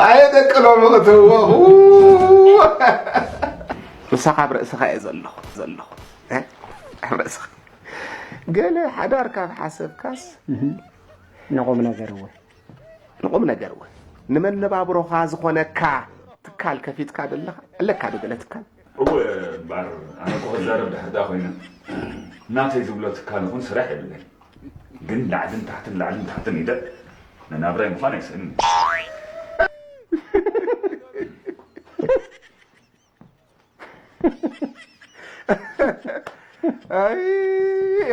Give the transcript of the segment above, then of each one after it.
ኣየ ደቂ ሎሚ ክትህወኹ። ንስኻ ኣብ ርእስኻ እየ ዘለኹ፣ ዘለኹ። እ? ኣብ ርእስኻ። ገለ ሓዳር ካብ ሓሰብካስ፣ እህ፣ ንቑም ነገር እውን። ንቑም ነገር እውን። ንመነባብሮኻ ዝኾነካ ትካል ከፊትካ ደለኻ? ኣለካ ዶ ገለ ትካል? እወ፣ እምበኣር ኣነ እኮ ክዛረብ ድሕር ደኣ ኮይነ፣ ናተይ ዝብሎ ትካል ይኹን ስራሕ የብለይን። ግን ላዕልን ታሕትን፣ ላዕልን ታሕትን ኢለ ንናብራይ ምዃን ኣይስእንን። ኣይ፣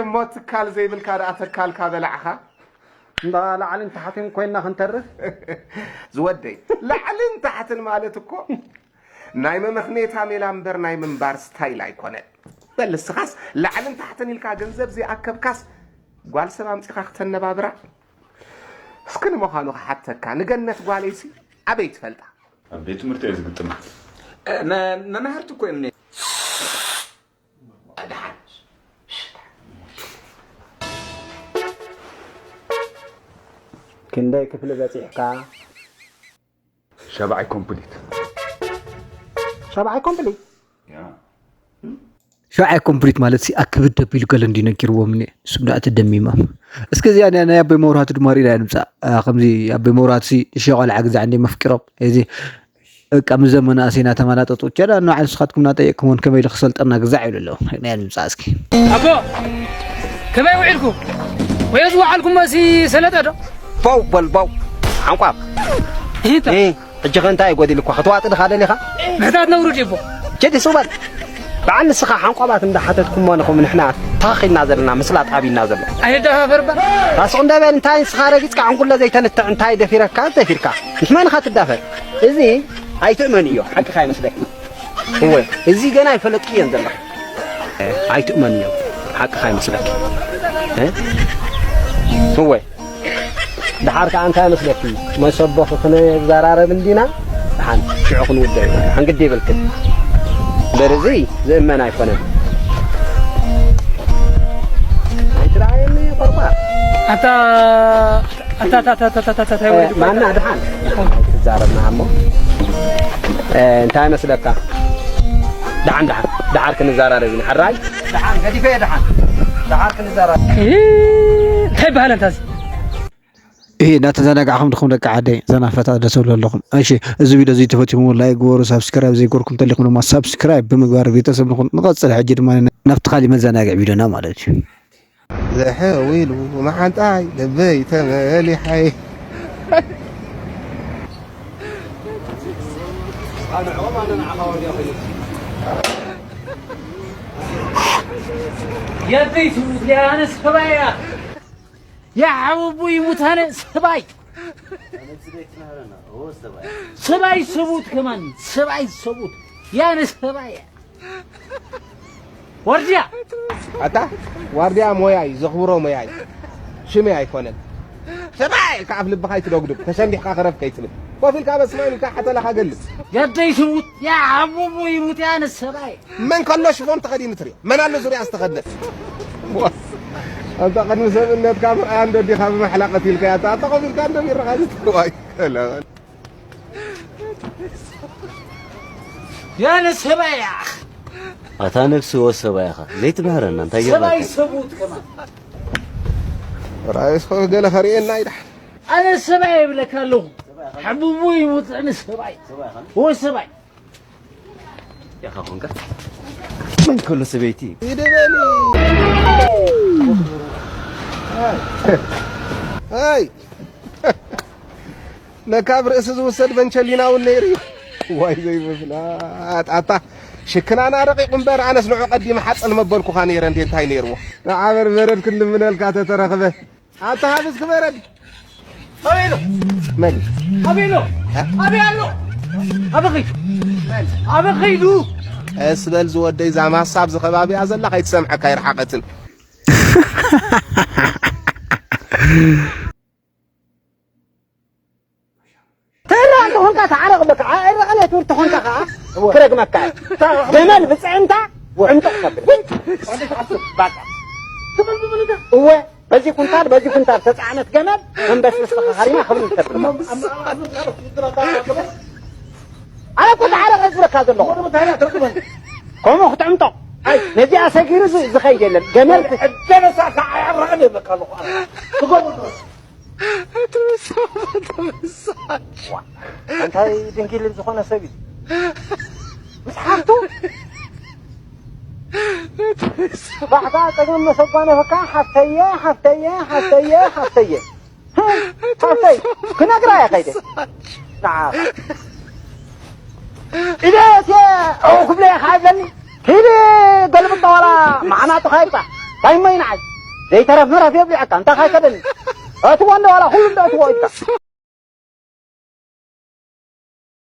እሞ ትካል ዘይብልካ ደኣ ተካልካ በላዕኻ? እንዳ ላዕልን ታሕትን ኮይንና ክንተርፍ? ዝወደይ፣ ላዕልን ታሕትን ማለት እኮ ናይ መመኽኔታ ሜላ እምበር ናይ ምንባር ስታይል ኣይኮነን። በል ንስኻስ ላዕልን ታሕትን ኢልካ ገንዘብ ዘይኣከብካስ ጓል ሰብ ኣምጺኻ ክተነባብራ? እስኪ ንምዃኑ ክሓተካ፣ ንገነት ጓለይሲ ኣበይ ትፈልጣ? ኣብ ቤት ትምህርቲ እየ ዝግጥማ። እ፣ መ-፣ መማህርቲ እኮ እዮም ነ-፣ ክንደይ ክፍሊ በጺሕካ? ሻብዓይ ኮምፕሊት። ሻብዓይ ኮምፕሊት? ያ። ሻብዓይ ኮምፕሊት ማለት ሲ ኣክብድ ደቢሉ ገለ እንዲ ነጊርዎም እኒ፣ እሱም ደኣ ተደሚሞም። እስከ እዚኣ ናይ፣ ናይ ኣቦይ መብራህቱ ድማ ርኢና ንምጻእ። ኣ፣ ከምዚ ኣቦይ መብራህቱ ሲ ንሸቆልዓ ግዛዕ እንዲ መፍቂሮም። እዚ በቃ፣ ምስ ዘመኑ ኣሰይ እናተመላጠጡ፣ ቸዳ ንባዕል ንስኻትኩም እናጠየቅኩምዎን ከመይ ኢሉ ክሰልጠና ግዛዕ ይብሉ ኣለዉ። ናይ ምምጻእ እስኪ። ኣቦ፣ ከመይ ውዒልኩም? ወዮ ዝወዓልኩሞ ሲ ሰለጠ ዶ? ባው በል ባው። ሓንቋብ። ይታ። እ፣ ሕጂ ኸ እንታይ ጎዲሉ እኳ ክትዋጥ ድኻ ደሊኻ? ምሕታት ነውሩ ድዩ ኣቦ? ቸዲ ሱቅ በል። በዓል ንስኻ ሓንቋባት እንዳሓተትኩሞ ንኹም ንሕና ተኻኺልና ዘለና ምስላጥ ኣቢና ዘሎ። ኣይደፋፈር እባ። ራስቕ እንደ በል እንታይ ንስኻ ረጊጽካ ዕንጉሎ ዘይተንትዕ እንታይ ደፊረካ ደፊርካ? ምስ መን ኢኻ ትዳፈር? እዚ ኣይትእመንዮ፣ ሓቅኻ ይመስለኪ። እወ፣ እዚ ገና ኣይፈለጥክዮን ዘለኺ። ኣይትእመንዮ፣ ሓቅኻ ይመስለኪ። እ? እወ፣ ደሓር ከኣ እንታይ ይመስለኪ? መሰቦ ክንዘራረብ እንዲና፣ ደሓን ሽዑ ክንውደእ እዩ። ደሓን ግዲ ይብልክን። እምበር እዚ ዝእመን ኣይኮነን። ኣይትረኣየኒ ቆርቋር። ኣታ ኣታ ኣታ ኣታ ኣታ ኣታ ኣታ ኣታ እ፣ ወዲ ማና ደሓን ትዛረብና እሞ። እ፣ እንታይ መስለካ? ደሓን ደሓን ደሓር ክንዛራረብ ኢና። ሕራይ? ደሓን ገዲፈ እየ ደሓን። ደሓር ክንዛራረብ። እ፣ እንታይ ይበሃል ኣንታ እዚ? እሄ፣ እናተዘናጋዕኹም ድኹም ደቂ ዓደይ፣ ዘና ፈታ ደስ ዝብሉ ኣለኹም። እሺ፣ እዚ ቪድዮ እዚ ተፈቲኹም ላይክ ግበሩ፣ ሳብስክራይብ ዘይገርኩም ተሊኹም ድማ ሳብስክራይብ ብምግባር ቤተሰብ ንኹን። ንቐጽል ሕጂ ድማ ናብቲ ካሊእ መዘናግዒ ቪድዮና ማለት እዩ። ዘሐዊሉ መዓንጣይ ልበይ ተመሊሓይ። የደይ ትሙት ሊያነስ ከባያ يا حبوبو يموت أنا سباي. سباي سبوت كمان، سباي سبوت. يا أنا سباي. ورديا. ኣታ ዋርድያ ሞያይ ዘኽብሮ ሞያይ ሽመይ ኣይኮነን። ሰብኣይ ኢልካ ኣፍ ልብኻ ኣይትደጉድግ፣ ተሰንዲሕካ ክረፍ ከይትብል። ኮፍ ኢልካ በስመ ኢልካ ሓተላኻ ገልጽ። የደይ ትሙት፣ ያ ሓቡቡ ይሙት፣ ያ ንሰብኣይ። መን ከሎ ሽፎን ተኸዲኑ ትሪኦ? መን ኣሎ ዙርያ ዝተኸድነ? ኣንታ ቅድሚ ሰብነትካ ምርኣያ እንዶ ዲኻ ብማሕላ ቀቲልካያ? ኣታ፣ ኣታ ኮፍ ኢልካ እንዶ ቢርኻ ዝትዋይ ከለበል። ያ ንሰብኣይ፣ ያ። ኣታ ነፍሲ ወሰባ ኢኻ። ዘይትምህረና፣ እንታይ ሰብኣይ ገባካ? ሰብኡት ከማን። ራእይስ ገለ ከርእየና ይድሓን። ኣነ ሰብኣይ ይብለካ ኣለኹ። ሕቡቡ ይሙት፣ ኣነ ሰብኣይ። ወ ሰብኣይ። ኢኻ ኾንካ? መን ከሎ ሰበይቲ? ይደበኒ። ኣይ። ለካ ኣብ ርእሲ ዝውሰድ በንቸሊና እውን ነይሩ እዩ። ዋይ ዘይምፍላጥ። ኣታ ሽክናና ረቂቑ እምበር ኣነስ ንዑ ቀዲመ ሓጸን መበልኩኻ ነይረ እንዴ እንታይ ነይርዎ? ንዓበር በረድ ክንልምነልካ ተተረኽበ። ኣታ ሃብስ ክበረድ። ኣበይ ኣሎ? መን? ኣበይ ኣሎ? እ? ኣበይ ኣሎ? ኣበይ ኸይዱ? ኣበይ ኸይዱ? ቀስ በል ዝወደይ፣ እዛ ማሳ ኣብዚ ከባቢ እያ ዘላ፣ ከይትሰምዐካ ይርሓቐትን። ተራ እንተኾንካ ተዓረቕ በቃ። ኣይረቐለ ትብል ተኾንካ ከኣ እወ። ክረግመካ እየ። ገመል ብፅዕንታ ውዕምጦቕ ተብል። ባቃ። እወ፣ በዚ ኩንታል፣ በዚ ኩንታል ተፃዕነት ገመል መንበስበስ ተኸኻሪማ ክብል ተብል። ዘለኹ። ወደ መታያ ትረክበን። ከምኡ ክትዕምጦ። ኣይ። ነዚኣ ሰጊሩ ዝ-፣ ዝኸይድ የለን። ገመል ክ-፣ እደነሳ ከዓይ ኣብረኸን የብለካ ኣለኹ ኣነ። ትጎብር። ኣንታይ ድንጊል ዝኾነ ሰብ እዩ። ምስ ሓፍቱ። ባሕታ ጸገም መሰጓነ ፈካ ሓፍተየ፣ ሓፍተየ፣ ሓፍተየ፣ ሓፍተየ። ሓፍተይ፣ ክነግራ እየ ከይደ። ንዓ። ኢለ እትየ፣ ኦ ክብለ እየ ከኣ ይብለኒ። ኪዲ ገልብጦ ዋላ መዓናጡ ከይብጻሕ። እንታይ እሞ እዩ ንዓይ? ዘይተረፍ መረፍ የብሊዐካ፣ እንታይ ከይከደኒ? እትዎ እንዶ ዋላ ኩሉ እንዶ እትዎ ኢልካ።